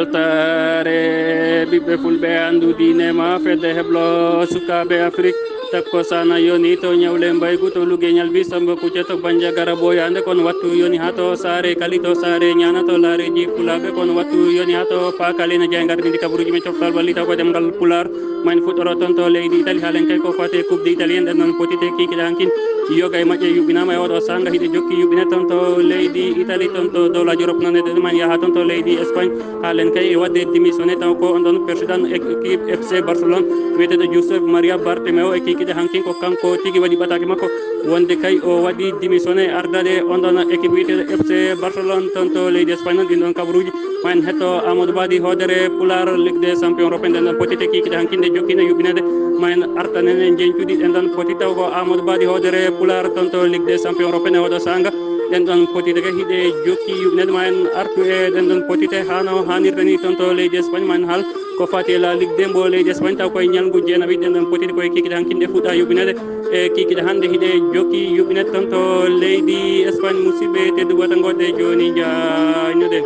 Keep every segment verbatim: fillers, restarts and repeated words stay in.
Weltaare ɓiɓɓe fulɓe, anndu diine ma fedde heblo sukaaɓe Afrik. Takko sana yoni to ñawle mbaygu, to luge ñalbi samba kucce, to banja gara boyande kon wattu yoni ha to saare kali, to saare ñana, to laareji pulaɓe kon wattu yoni ha to pakali na jay ngar ndi kabaruji men coftal balli taw ko demgal pular. Mayn fuɗɗoro toon to leydi Italie, haalen kay ko fate coupe d'Italie, nden noon potite kiikiɗe hankin. Yoga e maƴƴe yuɓɓinaama e oɗo saanga, hiɗe jokki yuɓɓine toon to leydi Italie, toon to dowlaji Europe, noon e ɗen man yaha toon to leydi Espagne. Haalen kay e waɗde démissionné taw ko on ɗon président équipe F C Barcelone, wiyeteeɗo Josep Maria Bartomeu, e kiikiɗe hankin ko kanko tigi waɗi ɓataake makko. Wonde kay o waɗi démissionné ardaade on ɗon équipe wiyeteeɗo F C Barcelone toon to leydi Espagne, noon ɗin ɗon kabaruuji. Ma en hetto Amadou Badi hoodere Pulaar Ligue des Champions Européen, ɗen ɗon potite kiikiɗe hankin ɗe jokkino yuɓɓineede. Ma en artanen en jeñcuɗi ɗen ɗon poti taw ko Amadou Badi hoodere Pulaar toon to Ligue des Champions Européen e oɗo saanga. Ɗen ɗon potite kay hiɗe jokki yuɓɓineede. Ma en artu e ɗen ɗon potite hano hanirta ni toon to leydi Espagne. Ma en hal ko fati e La Ligue des mbo leydi Espagne, taw koye ñalngu jeenaɓi. Ɗen ɗon potite koye kiikiɗe hankin ɗe fuɗɗa yuɓɓineede. E kiikiɗe hannde hiɗe jokki yuɓɓineede toon to leydi Espagne. Musidɓe tedduɓe, tan ngoɗɗe jooni jaañude.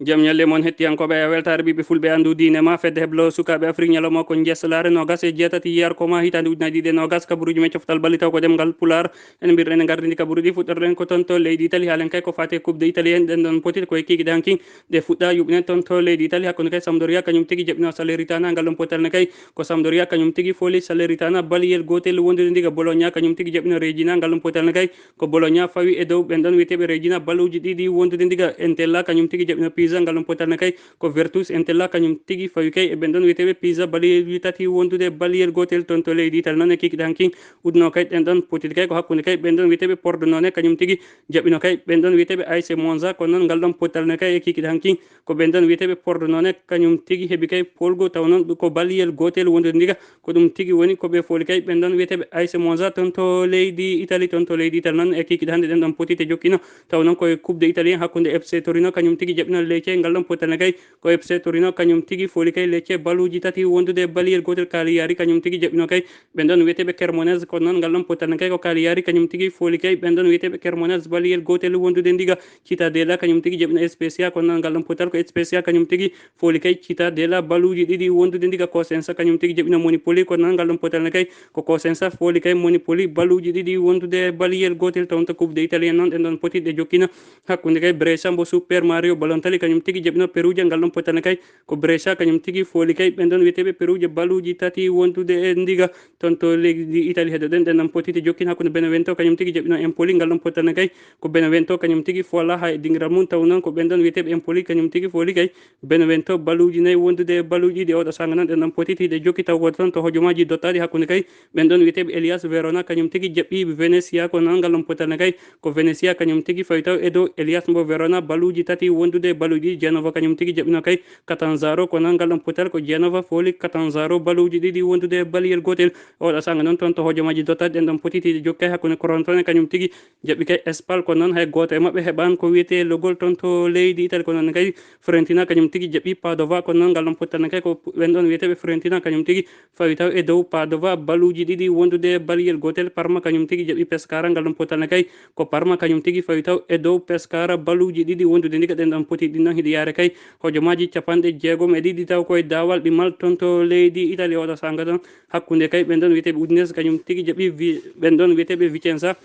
Jam ñalle mon hettiyankooɓe e weltaare ɓiɓɓe fulɓe, anndu diine ma fedde heblo sukaaɓe Afrik, ñalawma ko njeslare noogas e jeetati yiyar ko ma hitaande ujunaaji ɗiɗi e noogas, kabaruuji men coftal balli taw ko ɗemngal Pulaar. En mbirɗen e ngardindi kabaruuji, fuɗɗorɗen ko toon to leydi Italie, haalen kay ko fate coupe de Italie en. Ɗen ɗon potite koye kiikiɗe hankin ɗe fuɗɗa yuɓɓine toon to leydi Italie, hakkunde kay Sampdoria kañum tigi jaɓɓino Salernitana, ngal ɗon potal ne kay ko Sampdoria kañum tigi fooli Salernitana baliyel gootel wondude ndiga. Bologna kañum tigi jaɓɓino Regina, ngal ɗon potal ne kay ko Bologna fawi e dow ɓen ɗon wiyeteeɓe Regina baluuji ɗiɗi wondude ndiga. Entella kañum tigi jaɓɓino Pisa, ngal ɗon potal ne kay ko Virtus. Entella kañum tigi fawi kay e ɓen ɗon wiyeteeɓe Pisa baluuji tati wondude baliyel gootel toon to leydi Italie. Noon e kiikiɗe hankin udduno kay ɗen ɗon potiti kay ko hakkunde kay ɓen ɗon wiyeteeɓe Pordenone kañum tigi jaɓɓino kay ɓen ɗon wiyeteeɓe A S Monza, kono noon ngal ɗon potal ne kay e kiikiɗe hankin ko ɓen ɗon wiyeteeɓe Pordenone kañum tigi heɓi kay polgo, taw noon ko baliyel gootel wondude ndiga. Ko ɗum tigi woni ko ɓe fooli kay ɓen ɗon wiyeteeɓe A S Monza toon to leydi Italie, toon to leydi Italie noon e kiikiɗe hannde ɗen ɗon potite jokkino. Taw noon koye Coupe de Italien hakkunde F C Torino kañum tigi jaɓɓino Lecce, ngal ɗon potal ne kay ko F C Torino kañum tigi fooli kay Lecce baluuji tati wondude baliyel gootel. Cagliari kañum tigi jaɓɓino kay ɓen ɗon wiyeteeɓe Cremonese, kono noon ngal ɗon potal ne kay ko Cagliari kañum tigi fooli kay ɓen ɗon wiyeteeɓe Cremonese baliyel gootel wondude ndiga. Cittadella kañum tigi jaɓɓino Spezia, kono noon ngal ɗon potal ko Spezia kañum tigi fooli kay Cittadella baluuji ɗiɗi wondude ndiga. Cosenza kañum tigi jaɓɓino Monipoli, kono noon ngal ɗon potal ne kay ko Cosenza fooli kay Monipoli baluuji ɗiɗi wondude baliyel gootel. Tawnta Coupe de Italien noon ɗen ɗon poti ɗe jokkino hakkunde kay Brescia mbo Super Mario Balotelli kañum tigi jaɓɓino Perugia, ngal ɗon potal ne kay ko Brescia kañum tigi fooli kay ɓen ɗon wiyeteeɓe Perugia baluuji tati wondude e ndiga. Toon to leydi Italie heɗoɗen ɗen ɗon potite jokkino hakkunde Benevento kañum tigi jaɓɓino Empoli, ngal ɗon potal ne kay ko Benevento kañum tigi fola ha e dingiral mum. Taw noon ko ɓen ɗon wiyeteeɓe Empoli kañum tigi fooli kay Benevento baluuji nayi wondude e baluuji ɗiɗi. Oɗo saanga noon ɗen ɗon potiti hiɗe jokki taw ko toon to hojomaaji dottaaɗi hakkunde kay ɓen ɗon wiyeteeɓe Elias Verona kañum tigi jaɓɓi Venezia, ko noon ngal ɗon potal ne kay ko Venezia kañum tigi fawi taw e dow Elias mbo Verona baluuji tati wondude e baluuji ɗiɗi. Genova kañum tigi jaɓɓino kay Catanzaro, ko noon ngal ɗon potal ko Genova fooli Catanzaro baluuji ɗiɗi wondude e baliyel gootel. Oɗo saanga noon toon to hojomaaji dottaaɗi ɗen ɗon potiti hiɗe jokki kay hakkunde Crotone kañum tigi jaɓɓi kay Spal, ko noon hay gooto e maɓɓe heɓaani ko wiyetee logol toon to leydi Italie. Ko noon kay Fiorentina kañum tigi jaɓɓi Padova, ko noon ngal ɗon potal ne kay ko ɓen ɗon wiyeteeɓe Fiorentina kañum tigi fawi taw e dow Padova baluuji ɗiɗi wondude baliyel gootel. Parma kañum tigi jaɓɓi Pescara, ngal ɗon potal ne kay ko Parma kañum tigi fawi taw e dow Pescara baluuji ɗiɗi wondude ndiga. Ɗen ɗon poti ɗin ɗon hiɗe yaare kay hojomaaji capanɗe jeegom e ɗiɗi taw koye daawal ɗimmal toon to leydi Italie. Oɗo saanga ɗon hakkunde kay ɓen ɗon wiyeteeɓe Udinese kañum tigi jaɓɓi Vi-, ɓen ɗon wiyeteeɓe Vicenza.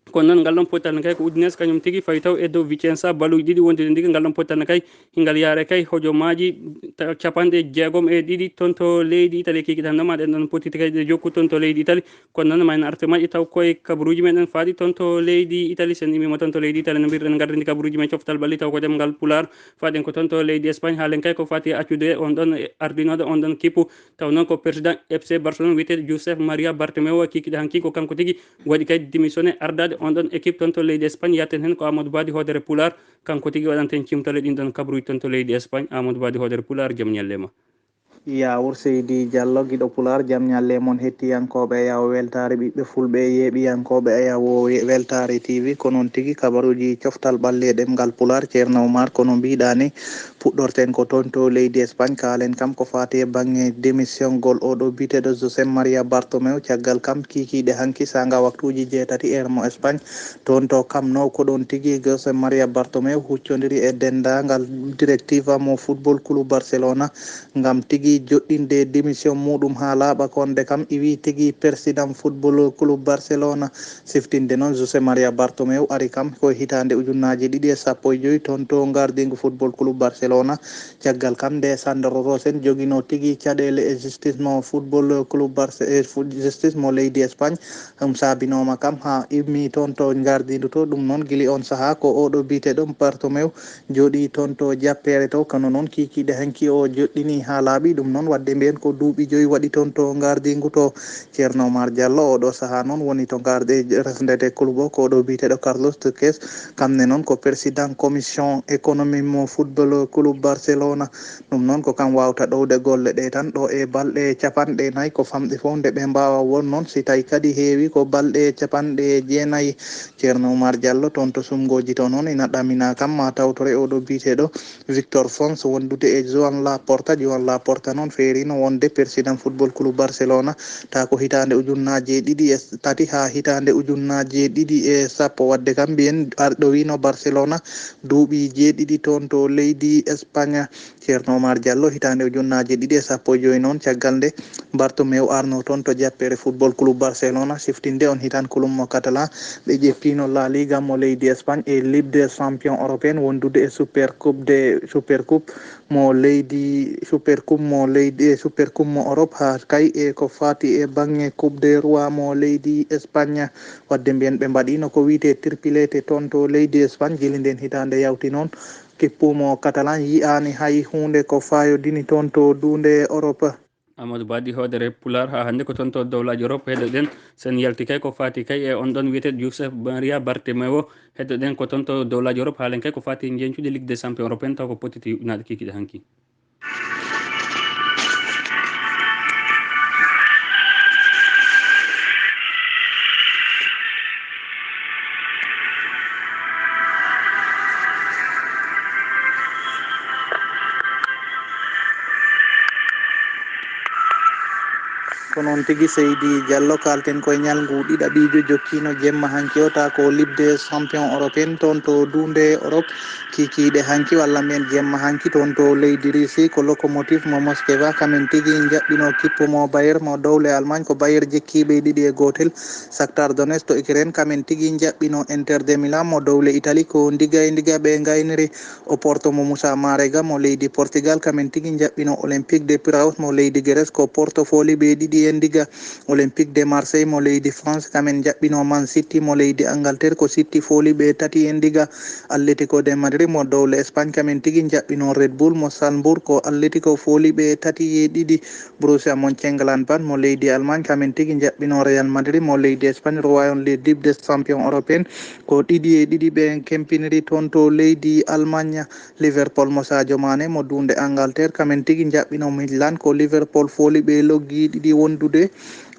Kono noon ngal ɗon potal ne kay ko Udinese kañum tigi fawi taw e dow Vicenza baluuji ɗiɗi wondude ndiga. Ngal ɗon potal ne kay hingal yaare kay hojomaaji ta-, capanɗe jeegom e ɗiɗi toon to leydi Italie. Kiikiɗe hannde ma ɗen ɗon potiti kay ɗe jokku toon to leydi Italie. Kono noon ma en arte majje taw koye kabaruuji men ɗen faaɗi toon to leydi Italie. Sen immiima toon to leydi Italie no mbirɗen gardindi kabaruuji men coftal balli taw ko ɗemngal Pulaar. Faaɗen ko toon to leydi Espagne, haalen kay ko fati e accude on ɗon ardinooɗo on ɗon kippu. Taw noon ko président F C Barcelone wiyeteeɗo Josep Maria Bartomeu, kiikiɗe hanki ko kanko tigi waɗi kay démissionné ardaade on ɗon équipe toon to leydi Espagne. Yatten heen ko Amadou Badi hoodere Pulaar, kanko tigi waɗanten cimtale ɗin ɗon kabaruuji toon to leydi Espagne. Amadou Badi hoodere Pulaar, jam ñalle ma. Yaawur Seydi Diallo, giɗo Pulaar, jam ñalle mon hettiyankooɓe Yawo Weltaare ɓiɓɓe Fulɓe, yeeɓiyankooɓe Yawo Weltaare T V. Ko noon tigi, kabaruuji coftal ɓalli e ɗemngal Pulaar, Ceerno Umar, kono mbiɗa ni, puɗɗorten ko toon to leydi Espagne, kaalen kam ko faati e baŋŋe démissiongol oɗo biyeteeɗo José Maria Bartomeu. Caggal kam, kiikiiɗe hanki, saanga waktuuji jeetati heure mo Espagne, toon to Camp Nou, ko ɗoon tigi José Maria Bartomeu huccondiri e denndaangal directiva mo Football Club Barcelona, ngam tigi joɗɗinde démission muɗum haa laaɓa. Konde kam iwi tigi président Football Club Barcelona, siftinde noon José Maria Bartomeu ari kam ko hitaande ujunnaaji ɗiɗi e sappo e joy toon to ngardiingu Football Club Barcelona. Caggal kam, nde Sandro Rosell jogino tigi caɗeele e justice mo Football Club Barce-, e fu-, justice mo leydi Espagne, ɗum saabinooma kam haa immi toon to ngardiindu to. Ɗum noon, gili on sahaa ko oɗo biyeteeɗo Bartomeu jooɗi toon to jappeere to. Kono noon, kiikiiɗe hanki o joɗɗini haa laaɓi. Ɗum noon, waɗde mbiyen ko duuɓi joyi waɗi toon to ngardiingu to. Ceerno Omar Diallo, oɗo sahaa noon woni to ngarde resndete club o, ko oɗo biyeteeɗo Carlos Teucés. Kam ne noon ko président commission économie mo Football Club Barcelona. Ɗum noon ko kam waawta ɗowde golle ɗe tan, ɗo e balɗe capanɗe nayi ko famɗi fof nde ɓe mbaawa won noon. Si tawi kadi heewi ko balɗe capanɗe jeenayi. Ceerno Oumar Diallo toon to Sumngooji to noon ina ɗamina kam ma tawtore oɗo biyeteeɗo Victor Fons wondude e Joan Laporta. Joan Laporta noon feerino wonde président Football Club Barcelona, taa ko hitaande ujunnaaje ɗiɗi e tati haa hitaande ujunnaaje ɗiɗi e sappo. Waɗde kam mbiyen arɗowino Barcelona duuɓi jeeɗiɗi toon to leydi Espagne. Ceerno Omar Diallo, hitaande ujunnaaje ɗiɗi e sappo e joy noon, caggal nde Bartomeu arno toon to jappeere Football Club Barcelona, siftinde on hitan kulum mo Catalan, ɓe ƴettino La Liga mo leydi Espagne e Ligue des Champions européenne, wondude e Super Coupe de, Super Coupe mo leydi, Super Coupe mo leydi, e Super Coupe mo Europe, haa kay e ko faati e baŋŋe Coupe des Rois mo leydi Espagne. Waɗde mbiyen ɓe mbaɗino ko wiyetee triplete toon to leydi Espagne, gila ndeen hitaande yawti noon. Kippu mo Catalan yiyaani hay huunde ko faayodini toon to duunde Europe. Amadou Badi, hoodere Pulaar, haa hannde ko toon to dowlaaji Europe heɗoɗen. Sen yalti kay ko faati kay e on ɗon wiyeteeɗo Josep Maria Bartomeu, heɗoɗen ko toon to dowlaaji Europe, haalen kay ko faati njeñcude Ligue des Champions européenne, taw ko potiti yuɓɓinaade kikiiɗe hanki. Ko noon tigi, Seydi Diallo, kaalten koye ñalngu ɗiɗaɓiijo jokkiino jemma hanki o, taa ko Ligue des Champions européenne toon to duunde Europe. Kiikiiɗe hanki, walla mbiyen jemma hanki, toon to leydi Russie, ko Lokomotiv mo Moskva, kamen tigi njaɓɓino kippu mo Bayern mo dowle Allemagne, ko Bayern jekkiiɓe ɗiɗi e gootel. Shakhtar Donetsk to Ukraine, kamen tigi njaɓɓino Inter de Milan mo dowle Italie, ko ndiga e ndiga ɓe ngayniri. Oporto mo Moussa Marega mo leydi Portugal, kamen tigi njaɓɓino Olympique de Piraeus mo leydi Grèce, ko Porto fooli ɓe ɗiɗi e ndiga. Olympique de Marseille mo leydi France, kamen njaɓɓino Man City mo leydi Angleterre, ko City fooli ɓe tati e ndiga. Atletico de Madrid mo dowle Espagne, kamen tigi njaɓɓino Red Bull mo Salzburg, ko Atletico fooli ɓe tati e ɗiɗi. Borussia Mönchengladbach mo leydi Allemagne, kamen tigi njaɓɓino Real Madrid mo leydi Espagne. Royaume les Ligue des Champions européenne, ko ɗiɗi e ɗiɗi ɓe kempiniri toon to leydi Allemagne. Liverpool mo Sadio Mane mo duunde Angleterre, kamen tigi njaɓɓino Milan, ko Liverpool fooli ɓe loggi ɗiɗi wondude,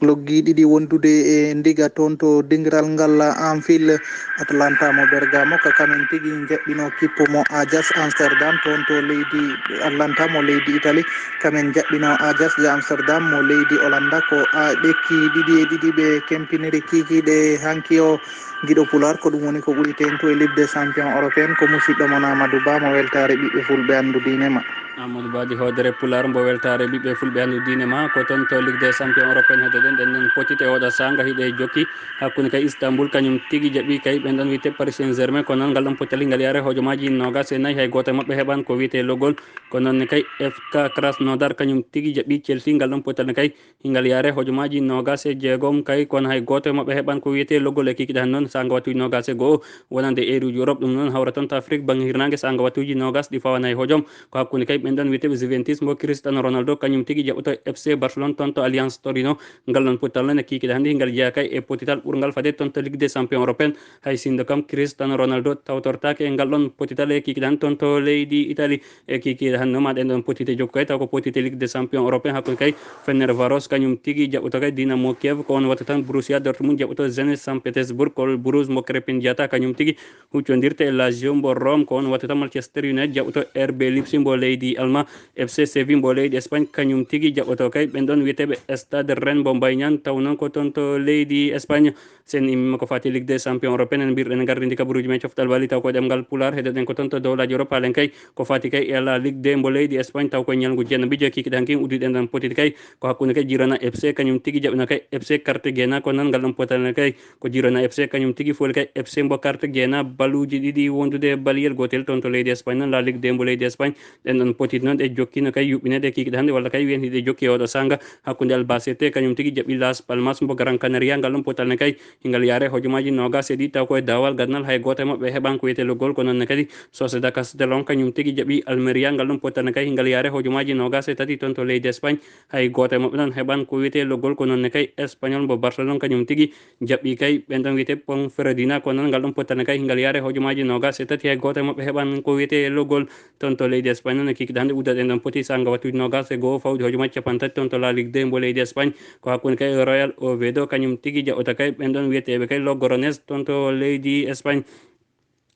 loggi ɗiɗi wondude e ndiga toon to dingiral ngal Anfield. Atalanta mo Bergamo, ka kamen tigi njaɓɓino kippu mo Ajax Amsterdam toon to leydi Atalanta mo leydi Italie, kamen njaɓɓino Ajax de Amsterdam mo leydi Hollanda, ko a ɓekki ɗiɗi e ɗiɗi ɓe kempiniri kiikiiɗe hanki o. Giɗo Pulaar, ko ɗum woni ko ɓuri teeŋtu e Ligue des Champions européenne, ko musidɗo mon Amadou Ba mo weltaare ɓiɓɓe Fulɓe anndu diine ma. Amadou Badi, hoodere Pulaar mbo weltaare ɓiɓɓe Fulɓe anndu diine ma, ko toon to Ligue des Champions européenne heɗoɗen, ɗen noon potite oɗo saanga hiɗe jokki hakkunde kay Istanbul, kañum tigi jaɓi kay ɓen ɗon wiyte Paris Saint-Germain, ko noon ngal ɗon potali ngal yaare hojomaaji noogas e nayi, hay gooto e maɓɓe heɓan ko wiyte logol, ko noon ne kay F K Krasnodar kañum tigi jaɓi Chelsea, ngal ɗon potali ne kay Hingal yaare hojomaaji noogas e jeegom kay, kono hay gooto e maɓɓe heɓan ko wiyetee loggol e kikiɗe han noon, saanga wattuuji noogas e go'o wonande eeruuji Europe. Ɗum noon hawra toon to Afrik, baŋnge hirnaange, saanga wattuuji noogas ɗi fawanay hojom. Ko hakkunde kay En ɗon wiyeteeɓe Juventus mbo Cristiano Ronaldo, kañum tigi jaɓoto F C Barcelone toon to Allianz Torino. Ngal ɗon potal noon e kiikiiɗe hannde, ngal jeyaa kay e potital ɓurngal fade toon to Ligue des Champions européenne. Hay sinno kam Cristiano Ronaldo tawtortaake e ngal ɗon potital e kiikiiɗe hannde toon to leydi Italie. E kiikiiɗe hannde noon, ma ɗen ɗon potite jokko kay, taw ko potite Ligue des Champions européenne hakkunde kay Ferencvaros, kañum tigi jaɓoto kay Dynamo Kiev, ko on watta tan Borussia Dortmund jaɓoto Zenit Saint Petersburg, ko Bruges mo Krépin Diatta, kañum tigi huccondirta e Lazio mbo Rome, ko on watta tan Manchester United jaɓoto R B Leipzig mbo leydi Allemagne. F C Séville mbo leydi Espagne, kañum tigi jaɓoto kay ɓen ɗon wiyeteeɓe Stade Rennes mbo Mbayñan, taw noon ko toon to leydi Espagne. Sen immima ko fati Ligue des Champions européenne, en mbirɗen en gardindi kabaruuji men coftal bali, taw ko ɗemngal Pulaar, heɗoɗen ko toon to dowlaaji Europe, haalen kay ko fati kay e La Ligue deux mbo leydi Espagne, taw ko ñalngu jeenaɓijo kiikiiɗe hankin udditɗen ɗon potiti kay, ko hakkunde kay Girona F C, kañum tigi jaɓina kay F C Cartagena, ko noon ngal ɗon potal kay ko Girona F C, kañum tigi fooli kay F C mbo Cartagena, baluuji ɗiɗi wondude baliyel gootel toon to leydi Espagne noon, La Ligue deux mbo leydi Espagne. Ɗen ɗon potiti noon ɗe jokkino kay yuɓɓineede kiikiiɗe hannde, walla kay wiyen hiɗe jokki e oɗo saanga hakkunde Albacete, kañum tigi jaɓi Las Palmas mbo Gran Canaria, ngal ɗon potal ne kay hingal yaare hojomaaji noogas e ɗiɗi, taw ko e daawal gadnal, hay gooto e maɓɓe heɓan ko wiyetee loggol, ko noon ne kadi Sociedad Castellón kañum tigi jaɓi Almeria, ngal ɗon potal ne kay hingal yaare hojomaaji noogas e tati toon to leydi Espagne, hay gooto e maɓɓe noon heɓan ko wiyetee loggol, ko noon ne kay Espagnol mbo Barcelone kañum tigi jaɓɓi kay ɓen ɗon wiyetee Ponferradina, ko noon ngal ɗon pottane kay hingal yaare hojomaaji noogas e tati, hay gooto e maɓɓe heɓan ko wiyetee loggol toon to leydi Espagne noon. E kiikiiɗe hannde uddaɗen ɗon poti saanga wattuuji noogas e goo fawɗi hojomaaji capanɗe tati toon to La Ligue deux mbo leydi Espagne, ko hakkunde kay Real Oviedo kañum tigi jaɓɓata kay ɓen ɗon wiyeteeɓe kay Logroñés toon to leydi Espagne.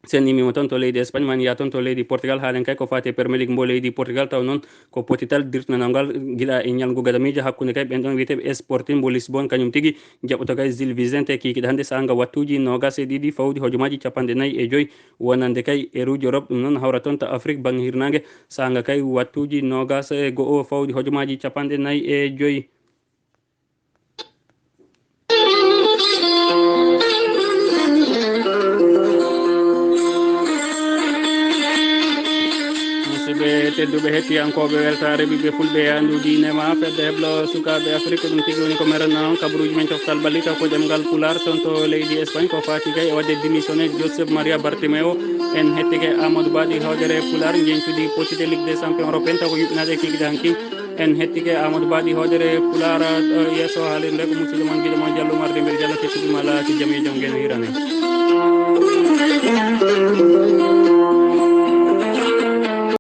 Sen immima toon to leydi Espagne, ma en yaha toon to leydi Portugal, haalen kay ko fati e Premier League mbo leydi Portugal, taw noon ko potital dirtinangal gila e ñalngu gadamiijo hakkunde kay ɓen ɗon wiyeteeɓe Sporting mbo Lisbonne, kañum tigi jaɓɓoto kay Gil Vicente e kiikiiɗe hannde saanga wattuuji noogas e ɗiɗi fawɗi hojomaaji capanɗe nayi e joyi, wonande kay e ruuji Europe, ɗum noon hawra toon to Afrique baŋnge hirnaange, saanga kay wattuuji noogas e go'o fawɗi hojomaaji capanɗe nayi e joyi. Musidɓe tedduɓe, hettiyankooɓe weltaare ɓiɓɓe fulɓe e anndu diine ma fedde heblo sukaaɓe Afrik, ko ɗum tigi woni ko merenno on kabaruuji men coftal ɓalli taw ko ɗemngal Pulaar toon to leydi Espagne, ko faati kay e waɗde démissionné Joseph Maria Bartomeu. En hettike Amadou Ba ɗi hoodere Pulaar njeñcudi potite Ligue des Champions européenne taw ko yuɓɓinaade e kiikiiɗe hanki. En hettike Amadou Ba ɗi hoodere Pulaar ɗo yeeso haalirde ko musidɗo mon giɗo mon Diallo Umar Dembel Diallo, kettuɗi ma laati jam e jam ngeno hirane.